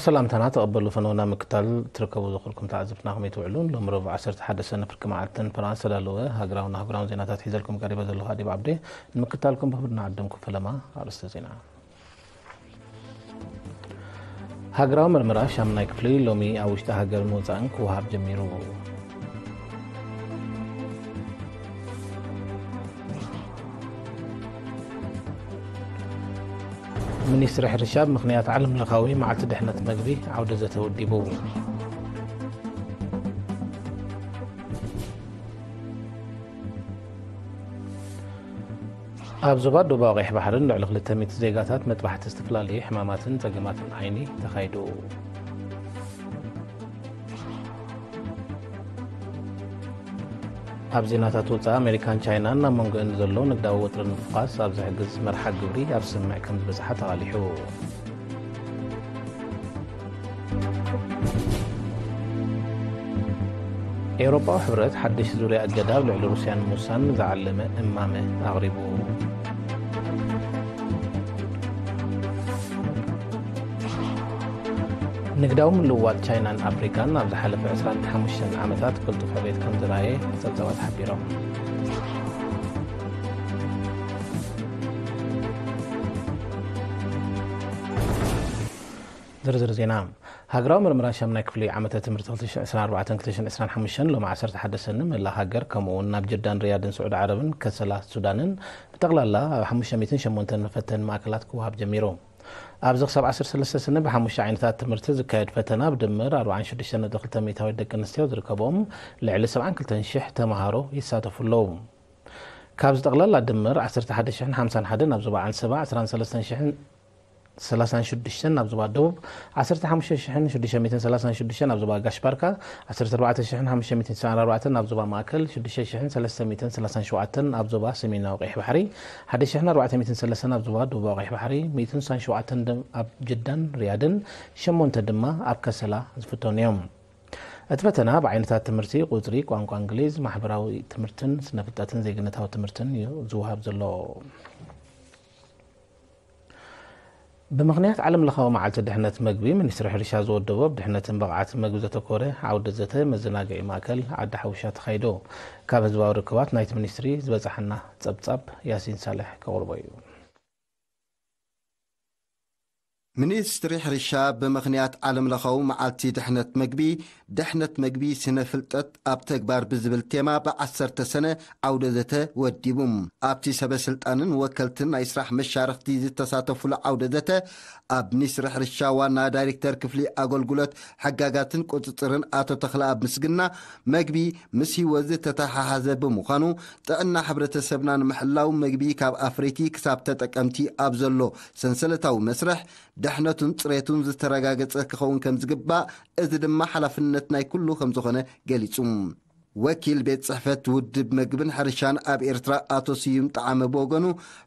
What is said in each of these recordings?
ሰላምታና ተቐበሉ። ፈነውና ምክታል ትርከቡ ዘኽርኩም ተዓዘብትና ከመይ ትውዕሉ? ሎም ረቡዕ ዓሰርተ ሓደ ሰነ ፍርቂ መዓልትን ፕራን ዝተዳለወ ሃገራውን ኣህጉራውን ዜናታት ሒዘልኩም ቀሪበ ዘለኹ ኣዲብ ዓብዴ። ንምክታልኩም ብኽብሪ ንዓድምኩም ፈለማ። ኣርእስተ ዜና። ሃገራዊ ምርመራ ሻምናይ ክፍሊ ሎሚ ኣብ ውሽጢ ሃገርን ወጻእን ክወሃብ ጀሚሩ። ሚኒስትሪ ሕርሻ ብምኽንያት ዓለም ለኻዊ መዓልቲ ድሕነት መግቢ ዓውደ ዘተ ወዲቡ። ኣብ ዞባ ደቡባዊ ቀይሕ ባሕርን ልዕሊ ክልተ ሚእቲ ዜጋታት መጥባሕቲ ዝተፈላለዩ ሕማማትን ጸገማትን ዓይኒ ተኻይዱ። ኣብ ዜናታት ወጻኢ፣ ኣሜሪካን ቻይናን ኣብ መንጎአን ዘሎ ንግዳዊ ወጥሪ ንምፍዃስ ኣብ ዝሕግዝ መርሓ ግብሪ ኣብ ስምምዕ ከም ዝበጽሓ ተቓሊሑ። ኤውሮጳዊ ሕብረት ሓድሽ ዙርያ እገዳ ኣብ ልዕሊ ሩስያ ንምውሳን ዝዓለመ እማመ ኣቕሪቡ። ንግዳዊ ምልውዋጥ ቻይናን ኣፍሪካን ኣብ ዝሓለፈ ዕስራን ሓሙሽተን ዓመታት ቅልጡፍ ዕቤት ከም ዝረኣየ ጸብጻባት ሓቢሮም። ዝርዝር ዜና። ሃገራዊ ምርምራ ሻምናይ ክፍሊ ዓመተ ትምህርቲ ክልተ ሽሕን ዕስራን ኣርባዕተን ክልተ ሽሕን ዕስራን ሓሙሽተን ሎም ዓሰርተ ሓደ ሰነ መላእ ሃገር ከምኡ እውን ናብ ጅዳን ሪያድን ስዑዲ ዓረብን ከሰላ ሱዳንን ብጠቕላላ ኣብ ሓሙሽተ ሚእትን ሸሞንተን መፈተኒ ማእከላት ክወሃብ ጀሚሩ። ኣብዚ ክሳብ ዓሰርተ ሰለስተ ሰነ ብሓሙሽተ ዓይነታት ትምህርቲ ዝካየድ ፈተና ብድምር ኣርባዓን ሽዱሽተን ነጥቢ ክልተ ሚእታዊት ደቂ ኣንስትዮ ዝርከቦም ልዕሊ ሰብዓን ክልተን ሽሕ ተምሃሮ ይሳተፉ ኣለዉ። ካብዚ ጠቕላላ ድምር ዓሰርተ ሓደ ሽሕን ሓምሳን ሓደን ኣብ ዞባ ዓንሰባ፣ ዕስራን ሰለስተን ሽሕን ሰላሳን ሽዱሽተን ኣብ ዞባ ደቡብ፣ ዓሰርተ ሓሙሽተ ሽሕን ሽዱሽተ ሚእትን ሰላሳን ሽዱሽተን ኣብ ዞባ ጋሽ ባርካ፣ ዓሰርተ ኣርባዕተ ሽሕን ሓሙሽተ ሚእትን ተስዓን ኣርባዕተን ኣብ ዞባ ማእከል፣ ሽዱሽተ ሽሕን ሰለስተ ሚእትን ሰላሳን ሸውዓተን ኣብ ዞባ ሰሜናዊ ቀይሕ ባሕሪ፣ ሓደ ሽሕን ኣርባዕተ ሚእትን ሰለስተን ኣብ ዞባ ደቡባዊ ቀይሕ ባሕሪ፣ ሚእትን ስሳን ሸውዓተን ኣብ ጅዳን ሪያድን፣ ሸሞንተ ድማ ኣብ ከሰላ ዝፍተኑ እዮም። እቲ ፈተና ብዓይነታት ትምህርቲ፣ ቁጽሪ፣ ቋንቋ እንግሊዝ፣ ማሕበራዊ ትምህርትን ስነ ፍልጠትን ዜግነታዊ ትምህርትን እዩ ዝወሃብ ዘሎ። ብምኽንያት ዓለም ለኻዊ መዓልቲ ድሕነት መግቢ፣ ሚኒስትሪ ሕርሻ ዝወደቦ ኣብ ድሕነትን ብቕዓትን መግቢ ዘተኮረ ዓውደ ዘተ መዘናግዒ ማእከል ዓዲ ሓውሻ ተኻይዶ። ካብ ህዝባዊ ርክባት ናይቲ ሚኒስትሪ ዝበጻሓና ጸብጻብ ያሲን ሳልሕ ከቕርቦ እዩ። ሚኒስትሪ ሕርሻ ብምኽንያት ዓለም ለኻዊ መዓልቲ ድሕነት መግቢ፣ ድሕነት መግቢ ስነ ፍልጠት ኣብ ተግባር ብዝብል ቴማ ብዓሰርተ ሰነ ዓውደ ዘተ ወዲቡ። ኣብቲ ሰበ ስልጣንን ወከልትን ናይ ስራሕ መሻርኽቲ ዝተሳተፉሉ ዓውደ ዘተ፣ ኣብ ሚኒስትሪ ሕርሻ ዋና ዳይሬክተር ክፍሊ ኣገልግሎት ሕጋጋትን ቁጽጽርን ኣቶ ተኽለኣብ ምስግና፣ መግቢ ምስ ህይወት ዝተተሓሓዘ ብምዃኑ፣ ጥዕና ሕብረተሰብና ንምሕላው መግቢ ካብ ኣፍረይቲ ክሳብ ተጠቀምቲ ኣብ ዘሎ ሰንሰለታዊ መስርሕ ድሕነቱን ጽሬቱን ዝተረጋገጸ ክኸውን ከም ዝግባእ፣ እዚ ድማ ሓላፍነት ናይ ኩሉ ከም ዝኾነ ገሊጹ። ወኪል ቤት ጽሕፈት ውድብ መግብን ሕርሻን ኣብ ኤርትራ ኣቶ ስዩም ጠዓመ ብወገኑ፣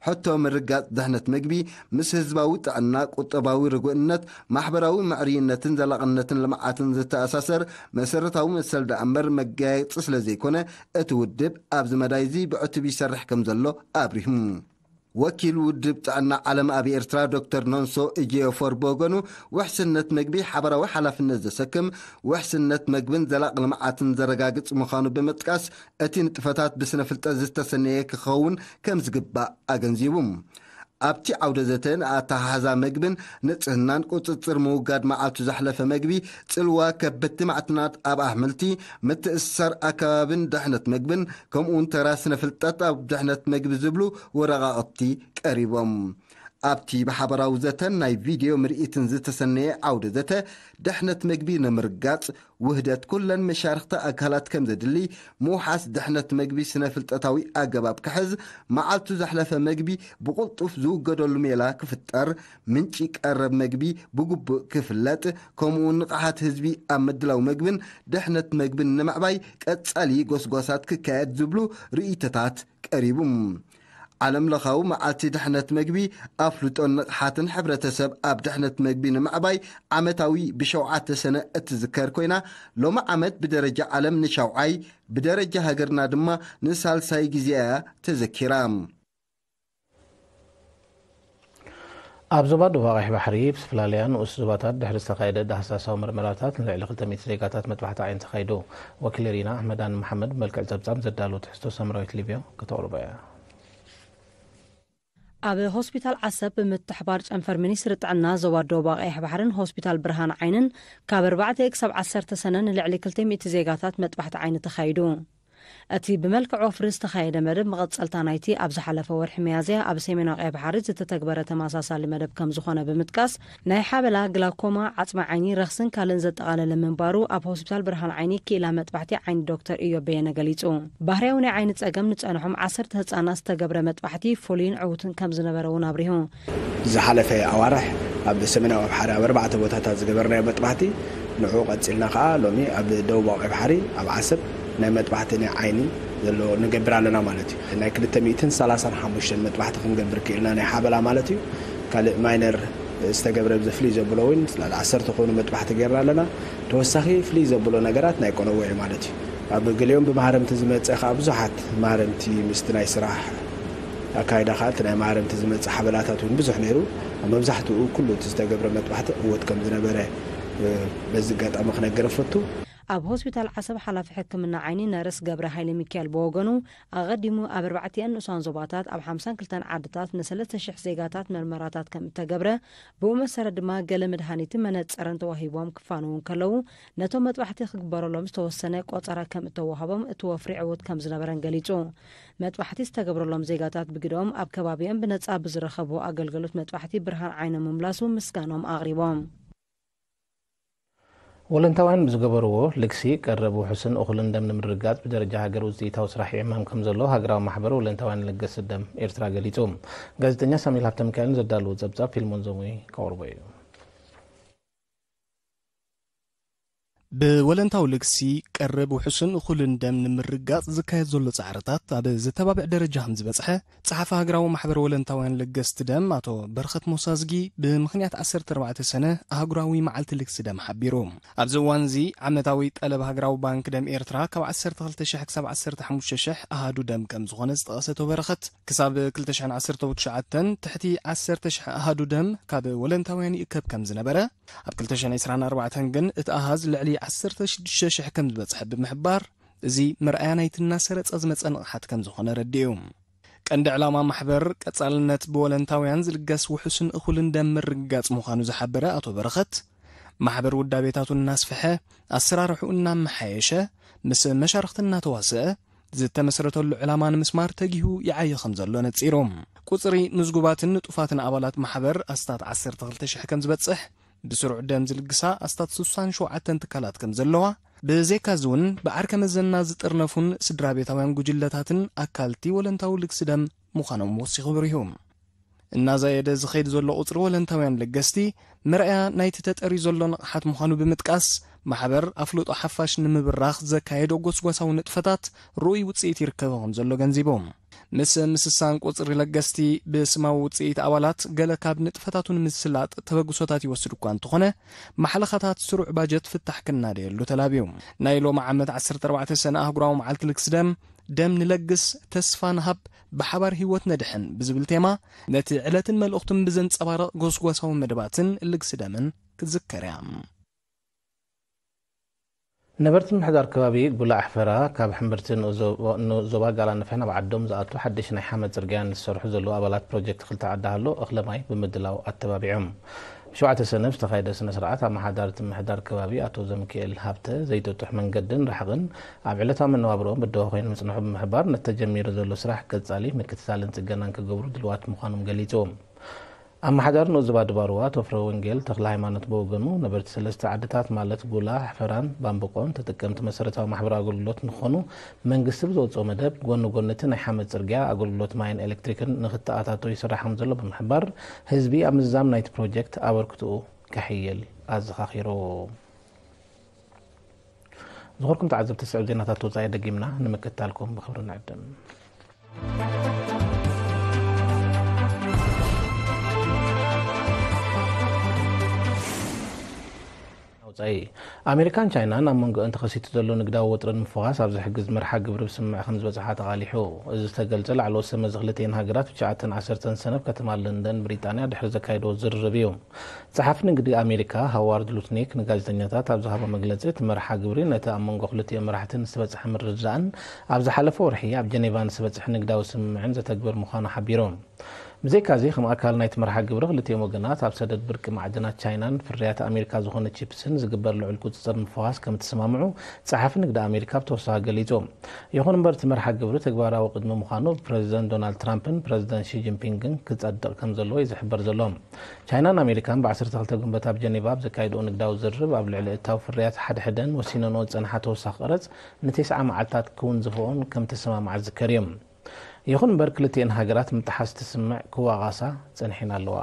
ሕቶ ምርጋጽ ድሕነት መግቢ ምስ ህዝባዊ ጥዕና፣ ቁጠባዊ ርጉእነት፣ ማሕበራዊ ምዕርይነትን ዘላቕነትን ልምዓትን ዝተኣሳሰር መሰረታዊ መሰል ደኣ እምበር መጋየጺ ስለ ዘይኮነ፣ እቲ ውድብ ኣብዚ መዳይ እዚ ብዕቱብ ይሰርሕ ከም ዘሎ ኣብሪሁ። ወኪል ውድብ ጥዕና ዓለም ኣብ ኤርትራ ዶክተር ኖንሶ ኢጂዮፎር ብወገኑ፣ ውሕስነት መግቢ ሓባራዊ ሓላፍነት ዘሰክም፣ ውሕስነት መግብን ዘላቕ ልምዓትን ዘረጋግጽ ምዃኑ ብምጥቃስ፣ እቲ ንጥፈታት ብስነ ፍልጠት ዝተሰነየ ክኸውን ከም ዝግባእ ኣገንዚቡ። ኣብቲ ዓውደ ዘተ ንኣተሓሕዛ መግብን ንጽህናን ቁጽጽር ምውጋድ መዓልቱ ዘሕለፈ መግቢ፣ ጽልዋ ከበድቲ ማዕድናት ኣብ ኣሕምልቲ፣ ምትእስሳር ኣከባብን ድሕነት መግብን፣ ከምኡውን ተራ ስነ ፍልጠት ኣብ ድሕነት መግቢ ዝብሉ ወረቓቕቲ ቀሪቦም። ኣብቲ ብሓበራዊ ዘተን ናይ ቪድዮ ምርኢትን ዝተሰነየ ዓውደ ዘተ፣ ድሕነት መግቢ ንምርጋጽ ውህደት ኩለን መሻርኽቲ ኣካላት ከም ዘድሊ፣ ምውሓስ ድሕነት መግቢ ስነ ፍልጠታዊ ኣገባብ ክሕዝ፣ መዓልቱ ዘሕለፈ መግቢ ብቕልጡፍ ዝውገደሉ ሜላ ክፍጠር፣ ምንጪ ቀረብ መግቢ ብግቡእ ክፍለጥ፣ ከምኡውን ንቕሓት ህዝቢ ኣብ ምድላው መግብን ድሕነት መግብን ንምዕባይ ቀጻሊ ጎስጓሳት ክካየድ ዝብሉ ርእይቶታት ቀሪቡ። ዓለም ለኻዊ መዓልቲ ድሕነት መግቢ ኣፍልጦን ንቕሓትን ሕብረተሰብ ኣብ ድሕነት መግቢ ንምዕባይ ዓመታዊ ብሸውዓተ ሰነ እትዝከር ኮይና፣ ሎሚ ዓመት ብደረጃ ዓለም ንሻውዓይ፣ ብደረጃ ሃገርና ድማ ንሳልሳይ ግዜ እያ ተዘኪራ። ኣብ ዞባ ደቡብ ኣቕይሕ ባሕሪ ብዝፈላለያ ንኡስ ዞባታት ድሕሪ ዝተኻየደ ዳህሳሳዊ መርመራታት ንልዕሊ ክልተ ሚእቲ ዜጋታት መጥባሕቲ ዓይኒ ተኻይዱ። ወኪል ሪና ኣሕመዳን መሓመድ ብመልክዕ ጸብጻብ ዘዳለወ ትሕዝቶ ሳምራዊት ሊብዮ ከተቕርቦ እያ። ኣብ ሆስፒታል ዓሰብ ብምትሕባር ጨንፈር ሚኒስትሪ ጥዕና ዞባ ደቡብ ኣቕይሕ ባሕርን ሆስፒታል ብርሃን ዓይንን ካብ ኣርባዕተ ክሳብ ዓሰርተ ሰነ ንልዕሊ ክልተ ሚእቲ ዜጋታት መጥባሕቲ ዓይኒ ተኻይዱ። እቲ ብመልክዕ ወፍሪ ዝተኻየደ መደብ መቐጸልታ ናይቲ ኣብ ዝሓለፈ ወርሒ ሚያዝያ ኣብ ሰሜናዊ ቀይ ባሕሪ ዝተተግበረ ተመሳሳሊ መደብ ከም ዝኾነ ብምጥቃስ፣ ናይ ሓበላ፣ ግላኮማ፣ ዓጽሚ ዓይኒ፣ ረኽስን ካልእን ዘጠቓለለ ምንባሩ ኣብ ሆስፒታል ብርሃን ዓይኒ ክኢላ መጥባሕቲ ዓይኒ ዶክተር ኢዮብ በየነ ገሊጹ። ባህርያዊ ናይ ዓይኒ ጸገም ንጸንሖም ዓሰርተ ህጻናት ዝተገብረ መጥባሕቲ ፍሉይን ዕዉትን ከም ዝነበረ እውን ኣብሪሁ። ዝሓለፈ ኣዋርሕ ኣብ ሰሜናዊ ባሕሪ ኣብ ኣርባዕተ ቦታታት ዝገበርናዮ መጥባሕቲ፣ ንዕኡ ቀጺልና ከኣ ሎሚ ኣብ ደቡባዊ ቀይ ባሕሪ ኣብ ዓሰብ ናይ መጥባሕቲ ናይ ዓይኒ ዘሎ ንገብር ኣለና ማለት እዩ። ናይ ክልተ ሚእትን ሰላሳን ሓሙሽተን መጥባሕቲ ክንገብር ክኢልና ናይ ሓበላ ማለት እዩ። ካልእ ማይነር ዝተገብረ ብዘፍልይ ዘብሎ እውን ልዕሊ ዓሰርተ ኮይኑ መጥባሕቲ ጌርና ኣለና። ተወሳኺ ፍልይ ዘብሎ ነገራት ናይ ቆነዎ እዩ ማለት እዩ። ኣብ ገሊኦም ብማህረምቲ ዝመጸ ከኣ ብዙሓት ማህረምቲ ምስቲ ናይ ስራሕ ኣካይዳ ከኣ እቲ ናይ ማህረምቲ ዝመጸ ሓበላታት እውን ብዙሕ ነይሩ። ኣብ መብዛሕትኡ ኩሉ እቲ ዝተገብረ መጥባሕቲ ዕዉት ከም ዝነበረ፣ እ፣ በዚ ኣጋጣሚ ክነገር እፈቱ። ኣብ ሆስፒታል ዓሰብ ሓላፊ ሕክምና ዓይኒ ነርስ ገብረ ሃይለ ሚካኤል ብወገኑ፣ ኣቐዲሙ ኣብ ኣርባዕቲኣን ንኡሳን ዞባታት ኣብ ሓምሳን ክልተን ዓድታት ንሰለስተ ሽሕ ዜጋታት መርመራታት ከም እተገብረ፣ ብኡ መሰረት ድማ ገለ መድሃኒትን መነጸርን ተዋሂቦም ክፋነዉ እንከለዉ፣ ነቶም መጥባሕቲ ክግበረሎም ዝተወሰነ ቆጸራ ከም እተዋህቦም እቲ ወፍሪ ዕዉት ከም ዝነበረን ገሊጹ። መጥባሕቲ ዝተገብረሎም ዜጋታት ብግደኦም ኣብ ከባቢኦም ብነጻ ብዝረኸብዎ ኣገልግሎት መጥባሕቲ ብርሃን ዓይኖም ምምላሱ ምስጋኖም ኣቕሪቦም። ወለንታውያን ብዝገበርዎ ልግሲ ቀረብ ውሑስን እኹልን ደም ንምርግጋጽ ብደረጃ ሃገር ውጽኢታዊ ስራሕ ይዕመም ከም ዘሎ ሃገራዊ ማሕበር ወለንታውያን ለገስቲ ደም ኤርትራ ገሊጹ። ጋዜጠኛ ሳሙኤል ሃብተሚካኤልን ዘዳለዎ ጸብጻብ ፊልሞን ዘሙይ ከቕርቦ እዩ። ብወለንታዊ ልግሲ ቀረብ ውሑስን እኹልን ደም ንምርጋጽ ዝካየድ ዘሎ ጻዕርታት ኣብ ዘተባብዕ ደረጃ ከም ዝበጽሐ ጸሓፊ ሃገራዊ ማሕበር ወለንታውያን ለገስቲ ደም ኣቶ በረኸት ሞሳዝጊ ብምኽንያት ዓሰርተ ኣርባዕተ ሰነ ኣህጉራዊ መዓልቲ ልግሲ ደም ሓቢሩ። ኣብዚ እዋንዚ ዓመታዊ ጠለብ ሃገራዊ ባንክ ደም ኤርትራ ካብ ዓሰርተ ክልተ ሽሕ ክሳብ ዓሰርተ ሓሙሽተ ሽሕ ኣሃዱ ደም ከም ዝኾነ ዝጠቐሰ ኣቶ በረኸት፣ ክሳብ ክልተ ሽሕን ዓሰርተ ትሽዓተን ትሕቲ ዓሰርተ ሽሕ ኣሃዱ ደም ካብ ወለንታውያን ይእከብ ከም ዝነበረ፣ ኣብ ክልተ ሽሕን ዕስራን ኣርባዕተን ግን እቲ ኣሃዝ ልዕሊ ዓሰርተ ሽዱሽተ ሽሕ ከም ዝበጽሐ ብምሕባር፣ እዚ መርኣያ ናይቲ እናሰረጸ ዝመጸ ንቕሓት ከም ዝኾነ ረዲኡ። ቀንዲ ዕላማ ማሕበር ቀጻልነት ብወለንታውያን ዝልገስ ውሑስን እኹልን ደም ምርግጋጽ ምዃኑ ዝሓበረ ኣቶ በረኸት፣ ማሕበር ውዳቤታቱ እናስፍሐ፣ ኣሰራርሕኡ እናመሓየሸ፣ ምስ መሻርኽቲ እናተዋስአ፣ ዝተመስረተሉ ዕላማ ንምስማር ተጊሁ ይዓዪ ከም ዘሎ ነጺሩ። ቁጽሪ ምዝጉባትን ንጡፋትን ኣባላት ማሕበር ኣስታት ዓሰርተ ክልተ ሽሕ ከም ዝበጽሕ፣ ብስሩዕ ደም ዝልግሳ ኣስታት ስሳን ሸውዓተን ትካላት ከም ዘለዋ፣ ብዘይካዚ እውን ብዓርከ መዘና ዝጥርነፉን ስድራ ቤታውያን ጉጅለታትን ኣካልቲ ወለንታዊ ልግሲ ደም ምዃኖም ወሲኹ ኣብሪሁ። እናዛየደ ዝኸይድ ዘሎ ቁጽሪ ወለንታውያን ለገስቲ መርኣያ ናይቲ ተጠርዩ ዘሎ ንቕሓት ምዃኑ ብምጥቃስ፣ ማሕበር ኣፍልጦ ሓፋሽ ንምብራኽ ዘካየዶ ጎስጓሳዊ ንጥፈታት ርኡይ ውጽኢት ይርከቦ ከም ዘሎ ገንዚቡ። ምስ ምስሳን ቁጽሪ ለገስቲ ብስማዊ ውጽኢት ኣባላት ገለ ካብ ንጥፈታቱ ንምስላጥ ተበግሶታት ይወስድ እኳ እንተኾነ፣ ማሕለኻታት ስሩዕ ባጀት ፍታሕ ክናደየሉ ተላብዩ። ናይ ሎሚ ዓመት ዓሰርተ ኣርባዕተ ሰነ ኣህጉራዊ መዓልቲ ልግሲ ደም፣ ደም ንለግስ፣ ተስፋ ንሃብ፣ ብሓባር ህይወት ነድሕን ብዝብል ቴማ፣ ነቲ ዕለትን መልእኽቱን ብዘንጸባርቕ ጎስጓሳዊ መደባትን ልግሲ ደምን ክትዝከር እያ። ነበርቲ ምምሕዳር ከባቢ ጉላ ኣሕፈራ ካብ ሕምብርቲ ንኡስ ዞባ፣ ንኡስ ዞባ ጋላ ንፍሕ ናብ ዓዶም ዝኣቱ ሓድሽ ናይ ሓመድ ጽርግያ ንዝሰርሑ ዘለዉ ኣባላት ፕሮጀክት ክልተ ዓዲ ሃሎ እኽለ ማይ ብምድላው ኣተባቢዖም። ብሸውዓተ ሰነ ዝተኻየደ ስነ ስርዓት ኣመሓዳሪ እቲ ምምሕዳር ከባቢ ኣቶ ዘምክኤል ሃብተ ዘይጥጡሕ መንገድን ርሕቕን ኣብ ዕለታዊ መነባብሮኦም ብድሆ ኮይኑ ምጽንሑ ብምሕባር ነቲ ተጀሚሩ ዘሎ ስራሕ ቀጻሊ ምክትታልን ጽገናን ክገብሩ ድልዋት ምዃኖም ገሊጹ። ኣመሓዳሪ ንኡስ ዞባ ድባርዋ ኣቶ ፍረ ወንጌል ተኽለ ሃይማኖት ብወገኑ፣ ነበርቲ ሰለስተ ዓድታት ማለት ጉላ፣ ሕፈራን ባምብቆን ተጠቀምቲ መሰረታዊ ማሕበራዊ ኣገልግሎት ንክኾኑ መንግስቲ ብዘውፅኦ መደብ ጎኒ ጎኒ እቲ ናይ ሓመድ ፅርግያ ኣገልግሎት ማይን ኤሌክትሪክን ንክተኣታቶ ይስራሕ ከም ዘሎ ብምሕባር፣ ህዝቢ ኣብ ምዝዛም ናይቲ ፕሮጀክት ኣበርክትኡ ከሕይል ኣዘኻኺሩ። ዝኸበርኩም ተዓዘብቲ፣ ስዕብ ዜናታት ወጻኢ ደጊምና ንምክትታልኩም ብኽብሪ ንዕድም። ኣሜሪካን ቻይናን ኣብ መንጎአን ተኸሲቱ ዘሎ ንግዳዊ ወጥሪ ንምፍዋስ ኣብ ዝሕግዝ መርሓ ግብሪ ብስምምዕ ከም ዝበጽሓ ተቓሊሑ። እዚ ዝተገልጸ ላዕለዎት ሰብ መዚ ክልቲኤን ሃገራት ብትሽዓተን ዓሰርተን ሰነ ኣብ ከተማ ለንደን ብሪጣንያ ድሕሪ ዘካየድዎ ዝርርብ እዩ። ጸሓፊ ንግዲ ኣሜሪካ ሃዋርድ ሉትኒክ ንጋዜጠኛታት ኣብ ዝሃቦ መግለጺ፣ እቲ መርሓ ግብሪ ነቲ ኣብ መንጎ ክልቲኦም መራሕቲ ዝተበጽሐ ምርድዳእን ኣብ ዝሓለፈ ወርሒ ኣብ ጀኔቫ ንዝተበጽሐ ንግዳዊ ስምምዕን ዘተግብር ምዃኑ ሓቢሩ። ብዘይካዚ፣ ከም ኣካል ናይቲ መርሓ ግብሪ ክልቲኦም ወገናት ኣብ ሰደድ ብርቂ ማዕድናት ቻይናን ፍርያት ኣሜሪካ ዝኾነ ቺፕስን ዝግበር ልዑል ቁጽጽር ምፍዋስ ከም እተሰማምዑ ጸሓፊ ንግዲ ኣሜሪካ ብተወሳኺ ገሊጹ። ይኹን እምበር፣ እቲ መርሓ ግብሪ ተግባራዊ ቅድሚ ምዃኑ ብፕረዚደንት ዶናልድ ትራምፕን ፕረዚደንት ሺ ጂንፒንግን ክጸድቕ ከም ዘለዎ እዩ ዝሕበር ዘሎ። ቻይናን ኣሜሪካን ብ ዓሰርተ ክልተ ጉንበት ኣብ ጀኔቫ ኣብ ዘካየድኦ ንግዳዊ ዝርርብ፣ ኣብ ልዕሊ እታው ፍርያት ሓድሕደን ወሲነንኦ ዝጸንሓ ተወሳኺ ቀረጽ ንተስዓ መዓልታት ክውን ዝፍኦን ከም ተሰማምዓ ዝዝከር እዩ። ይኹን እምበር፣ ክልቲኤን ሃገራት ምጥሓስ እቲ ስምምዕ ክዋቓሳ ጸኒሐን ኣለዋ።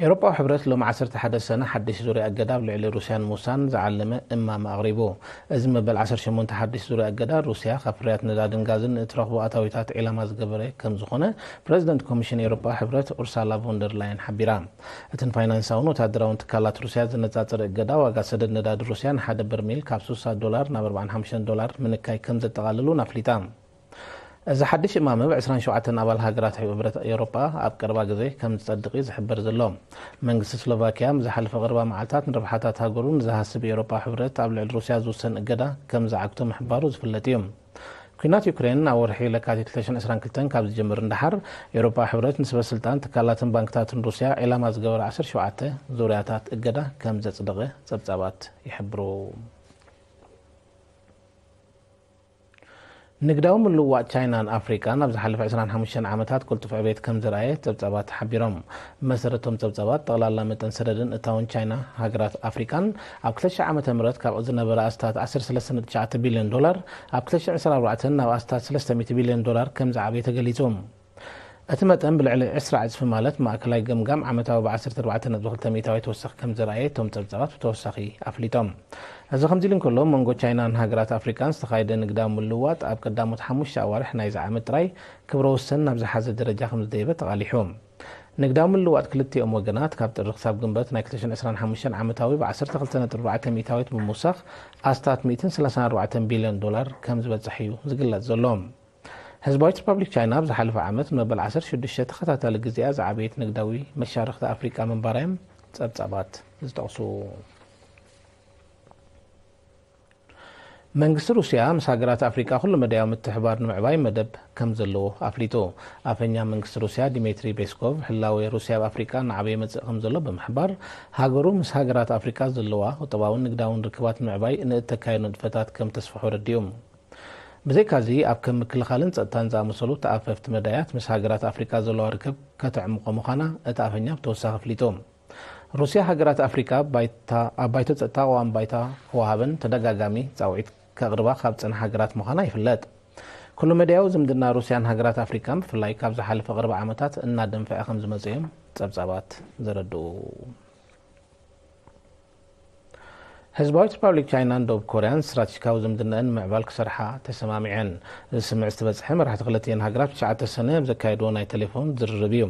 ኤውሮጳዊ ሕብረት ሎሚ ዓሰርተ ሓደ ሰነ ሓድሽ ዙርያ እገዳ ኣብ ልዕሊ ሩስያን ሙሳን ዝዓለመ እማመ ኣቕሪቡ። እዚ መበል ዓሰርተ ሸሞንተ ሓድሽ ዙርያ እገዳ፣ ሩስያ ካብ ፍርያት ነዳድን ጋዝን እትረኽቦ ኣታዊታት ዒላማ ዝገበረ ከም ዝኾነ ፕረዚደንት ኮሚሽን ኤውሮጳዊ ሕብረት ኡርሳላ ቮንደር ላየን ሓቢራ። እተን ፋይናንሳውን ወታደራውን ትካላት ሩስያ ዘነጻጸረ እገዳ፣ ዋጋ ሰደድ ነዳዲ ሩስያ ንሓደ በርሚል ካብ ስሳ ዶላር ናብ ኣርባዓን ሓሙሽተን ዶላር ምንካይ ከም ዘጠቓልል እውን ኣፍሊጣ። እዚ ሓድሽ እማመ ብ ዕስራን ሸውዓተን ኣባል ሃገራት ሕብረት ኤውሮጳ ኣብ ቀረባ ግዜ ከም ዝጸድቕ እዩ ዝሕበር ዘሎ። መንግስቲ ስሎቫኪያ፣ ኣብ ዝሓለፈ ቀረባ መዓልታት ንረብሓታት ሃገሩ ንዝሃስብ ኤውሮጳ ሕብረት ኣብ ልዕሊ ሩስያ ዝውሰን እገዳ ከም ዝዓግቶ ምሕባሩ ዝፍለጥ እዩ። ኲናት ዩክሬን ኣብ ወርሒ ለካቲት ክልተ ሽሕን ዕስራን ክልተን ካብ ዝጅምር ንደሓር፣ ኤውሮጳ ሕብረት ንሰበስልጣን ትካላትን ባንክታትን ሩስያ ዒላማ ዝገበረ ዓሰርተ ሸውዓተ ዙርያታት እገዳ ከም ዘጽደቐ ጸብጻባት ይሕብሩ። ንግዳዊ ምልውዋጥ ቻይናን ኣፍሪቃን ኣብ ዝሓለፈ ዕስራን ሓሙሽተን ዓመታት ቅልጡፍ ዕቤት ከም ዘርኣየ ጸብጻባት ሓቢሮም። ብመሰረቶም ጸብጻባት፣ ጠቕላላ መጠን ሰደድን እታውን ቻይና ሃገራት ኣፍሪቃን ኣብ ክልተ ሽሕ ዓመተ ምህረት ካብ ዝነበረ ኣስታት ዓሰርተ ሰለስተ ነጥቢ ትሽዓተ ቢልዮን ዶላር፣ ኣብ ክልተ ሽሕ ዕስራን ኣርባዕተን ናብ ኣስታት ሰለስተ ሚእቲ ቢልዮን ዶላር ከም ዝዓበየ ተገሊጹ። እቲ መጠን ብልዕሊ ዕስራ ዕጽፊ፣ ማለት ማእከላይ ገምጋም ዓመታዊ ብ ዓሰርተ ኣርባዕተ ነጥቢ ክልተ ሚእታዊት ተወሳኺ ከም ዘርኣየ እቶም ጸብጻባት ብተወሳኺ ኣፍሊጦም። እዚ ከምዚ ኢሉ እንከሎ፣ መንጎ ቻይናን ሃገራት ኣፍሪቃን ዝተኻየደ ንግዳዊ ምልውዋጥ ኣብ ቀዳሞት ሓሙሽተ ኣዋርሕ ናይዚ ዓመት ጥራይ ክብረ ወሰን ናብ ዝሓዘ ደረጃ ከም ዝደየበ ተቓሊሑ። ንግዳዊ ምልውዋጥ ክልቲኦም ወገናት ካብ ጥሪ ክሳብ ግንቦት ናይ ክልተ ሽሕን ዕስራን ሓሙሽተን ዓመታዊ ብ ዓሰርተ ክልተ ነጥቢ ኣርባዕተ ሚእታዊት ብምውሳኽ ኣስታት ሚእትን ሰላሳን ኣርባዕተን ቢልዮን ዶላር ከም ዝበጽሕ እዩ ዝግለጽ ዘሎ። ህዝባዊት ሪፓብሊክ ቻይና ኣብ ዝሓለፈ ዓመት ንመበል ዓሰርተ ሽዱሽተ ተኸታታሊ ግዜኣ ዝዓበየት ንግዳዊ መሻርኽቲ ኣፍሪቃ ምንባራ እዮም ጸብጻባት ዝጠቕሱ። መንግስቲ ሩስያ ምስ ሃገራት ኣፍሪቃ ኩሉ መዳያዊ ምትሕባር ንምዕባይ መደብ ከም ዘለዎ ኣፍሊጡ። ኣፈኛ መንግስቲ ሩስያ ዲሜትሪ ፔስኮቭ፣ ህላዌ ሩስያ ኣብ ኣፍሪቃ እናዓበየ ይመጽእ ከም ዘሎ ብምሕባር፣ ሃገሩ ምስ ሃገራት ኣፍሪቃ ዘለዋ ቁጠባውን ንግዳውን ርክባት ንምዕባይ ንእተካየዶ ንጥፈታት ከም ተስፍሖ ኣረዲኡ። ብዘይካዚ፣ ኣብ ከም ምክልኻልን ጸጥታን ዝኣመሰሉ ተኣፈፍቲ መዳያት ምስ ሃገራት ኣፍሪቃ ዘለዋ ርክብ ከተዕምቖ ምዃና እቲ ኣፈኛ ብተወሳኺ ኣፍሊጡ። ሩስያ ሃገራት ኣፍሪቃ ባይታ-፣ ኣብ ባይቶ ጸጥታ ቅዋም ባይታ ክወሃበን ተደጋጋሚ ጻውዒት ከቕርባ ካብ ዝጸንሓ ሃገራት ምዃና ይፍለጥ። ኩሉ መዳያዊ ዝምድና ሩስያን ሃገራት ኣፍሪቃን ብፍላይ ካብ ዝሓለፈ ቅርብ ዓመታት እናደንፈዐ ከም ዝመጸ እዮም ጸብጻባት ዘረድኡ። ህዝባዊት ሪፓብሊክ ቻይናን ደቡብ ኮርያን ስትራቴጂካዊ ዝምድናኣን ንምዕባል ክሰርሓ ተሰማሚዐን። እዚ ስምምዕ ዝተበጽሐ መራሕቲ ክልቲኤን ሃገራት ትሽዓተ ሰነ ኣብ ዘካየድዎ ናይ ቴሌፎን ዝርርብ እዩ።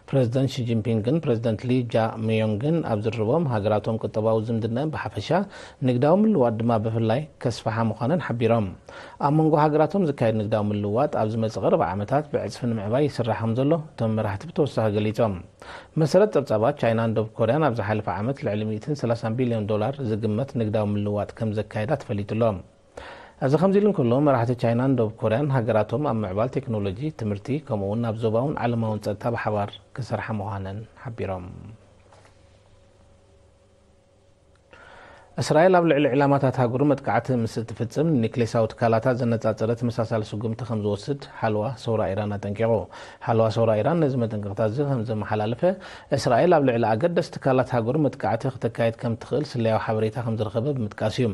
ፕረዚደንት ሺ ጂንፒንግን ፕረዚደንት ሊ ጃ ሚዮንግን ኣብ ዝርርቦም፣ ሃገራቶም ቁጠባዊ ዝምድናኣን ብሓፈሻ ንግዳዊ ምልውዋጥ ድማ ብፍላይ ከስፍሓ ምዃነን ሓቢሮም። ኣብ መንጎ ሃገራቶም ዝካየድ ንግዳዊ ምልውዋጥ ኣብ ዝመጽእ ቀረባ ዓመታት ብዕጽፊ ንምዕባይ ይስራሕ ከም ዘሎ እቶም መራሕቲ ብተወሳኺ ገሊጾም። መሰረት ጸብጻባት፣ ቻይናን ደቡብ ኮርያን ኣብ ዝሓለፈ ዓመት ልዕሊ ሚእትን ሰላሳን ቢልዮን ዶላር ዝግመት ንግዳዊ ምልውዋጥ ከም ዘካየዳ ተፈሊጡ ኣሎ። እዚ ከምዚ ኢሉ እንከሎ፣ መራሕቲ ቻይናን ደቡብ ኮርያን ሃገራቶም ኣብ ምዕባል ቴክኖሎጂ፣ ትምህርቲ፣ ከምኡ እውን ኣብ ዞባውን ዓለማውን ጸጥታ ብሓባር ክሰርሓ ምዃነን ሓቢሮም። እስራኤል ኣብ ልዕሊ ዕላማታት ሃገሩ መጥቃዕቲ ምስ እትፍጽም፣ ንኒክሌሳዊ ትካላታ ዘነጻጸረ ተመሳሳሊ ስጉምቲ ከም ዝወስድ ሓለዋ ሰውራ ኢራን ኣጠንቂቑ። ሓለዋ ሰውራ ኢራን ነዚ መጠንቀቕታ እዚ ከም ዘመሓላለፈ፣ እስራኤል ኣብ ልዕሊ ኣገደስቲ ትካላት ሃገሩ መጥቃዕቲ ክተካየድ ከም ትኽእል ስለያዊ ሓበሬታ ከም ዝረኸበ ብምጥቃስ እዩ።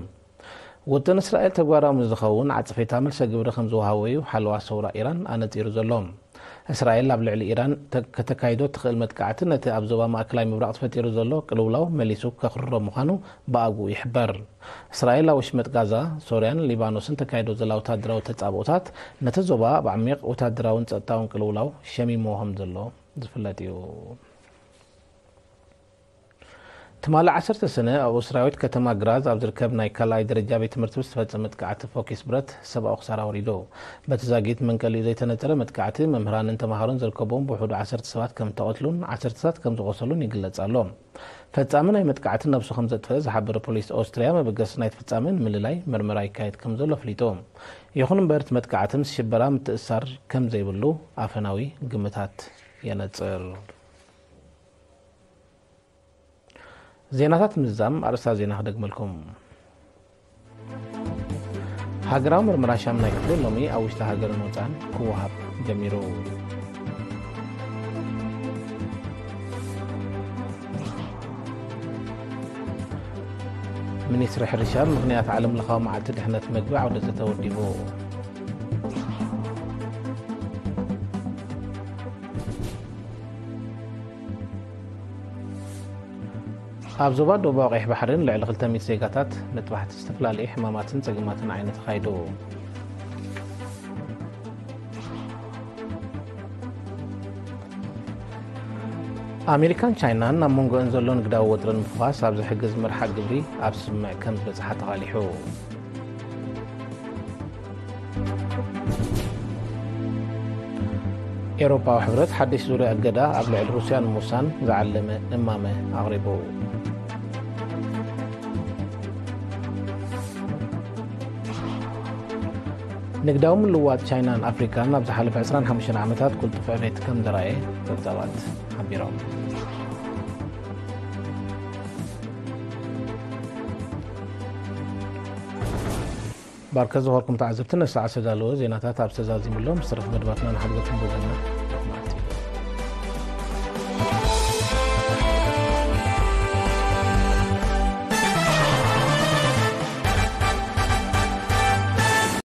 ውጥን እስራኤል ተግባራዊ ምስ ዝኸውን፣ ዓጸፌታ መልሰ ግብሪ ከም ዝወሃቦ እዩ ሓለዋ ሰውራ ኢራን ኣነጺሩ ዘሎ። እስራኤል ኣብ ልዕሊ ኢራን ተ-፣ ከተካይዶ እትኽእል መጥቃዕቲ፣ ነቲ ኣብ ዞባ ማእከላይ ምብራቕ ተፈጢሩ ዘሎ ቅልውላው መሊሱ ከኽርሮ ምዃኑ ብኣግኡ ይሕበር። እስራኤል ኣብ ወሽመጥ ጋዛ፣ ሶርያን ሊባኖስን ተካይዶ ዘላ ወታደራዊ ተጻብኦታት፣ ነቲ ዞባ ኣብ ዓሚቕ ወታደራውን ጸጥታውን ቅልውላው ሸሚምዎ ከም ዘሎ ዝፍለጥ እዩ። ትማሊ ዓሰርተ ሰነ ኣብ እስራዊት ከተማ ግራዝ ኣብ ዝርከብ ናይ ካልኣይ ደረጃ ቤት ትምህርቲ ዝተፈጸመ መጥቃዕቲ ፎኪስ ብረት ሰብኣዊ ክሳራ ወሪዱ። በቲ ዛጊት መንቀሊኡ ዘይተነጸረ መጥቃዕቲ መምህራንን ተማሃሮን ዘርከቦም ብውሕዱ ዓሰርተ ሰባት ከም ተቐትሉን ዓሰርተታት ከም ዝቖሰሉን ይግለጽ ኣሎ። ፈጻሚ ናይ መጥቃዕቲ ነብሱ ከም ዘጥፈአ ዝሓበረ ፖሊስ ኦስትርያ፣ መበገሲ ናይቲ ፍጻመ ንምልላይ መርመራ ይካየድ ከም ዘሎ ኣፍሊጡ። ይኹን እምበር እቲ መጥቃዕቲ ምስ ሽበራ ምትእሳር ከም ዘይብሉ ኣፈናዊ ግምታት የነጽር። ዜናታት ምዝዛም ኣርእስታት ዜና ክደግመልኩም። ሃገራዊ ምርመራ ሻምናይ ክፍሊ ሎሚ ኣብ ውሽጢ ሃገርን ወጻእን ክወሃብ ጀሚሩ። ሚኒስትሪ ሕርሻ ብምኽንያት ዓለም ለኻዊ መዓልቲ ድሕነት መግቢ ዓውደ ዘተ ወዲቡ። ኣብ ዞባ ደቡባዊ ቀይሕ ባሕርን ልዕሊ ክልተ ሚእቲ ዜጋታት መጥባሕቲ ዝተፈላለዩ ሕማማትን ጸገማትን ዓይኒ ተኻይዱ። ኣሜሪካን ቻይናን ኣብ መንጎአን ዘሎ ንግዳዊ ወጥሪ ንምፍዃስ ኣብ ዝሕግዝ መርሓ ግብሪ ኣብ ስምምዕ ከም ዝበጽሓ ተቓሊሑ። ኤውሮፓዊ ሕብረት ሓድሽ ዙርያ እገዳ ኣብ ልዕሊ ሩስያ ንምውሳን ዝዓለመ እማመ ኣቕሪቡ። ንግዳዊ ምልውዋጥ ቻይናን ኣፍሪካን ኣብ ዝሓለፈ ዕስራን ሓሙሽተን ዓመታት ቅልጡፍ ዕቤት ከም ዘርኣየ ጸብጻባት ሓቢሮም። ባርከ ዝኸበርኩም ተዓዘብቲ፣ ነሰዓ ዝተዳለወ ዜናታት ኣብ ዝተዛዚሙሎም ዝተረፈ መደባትና ንሓድገኩም ብዘና።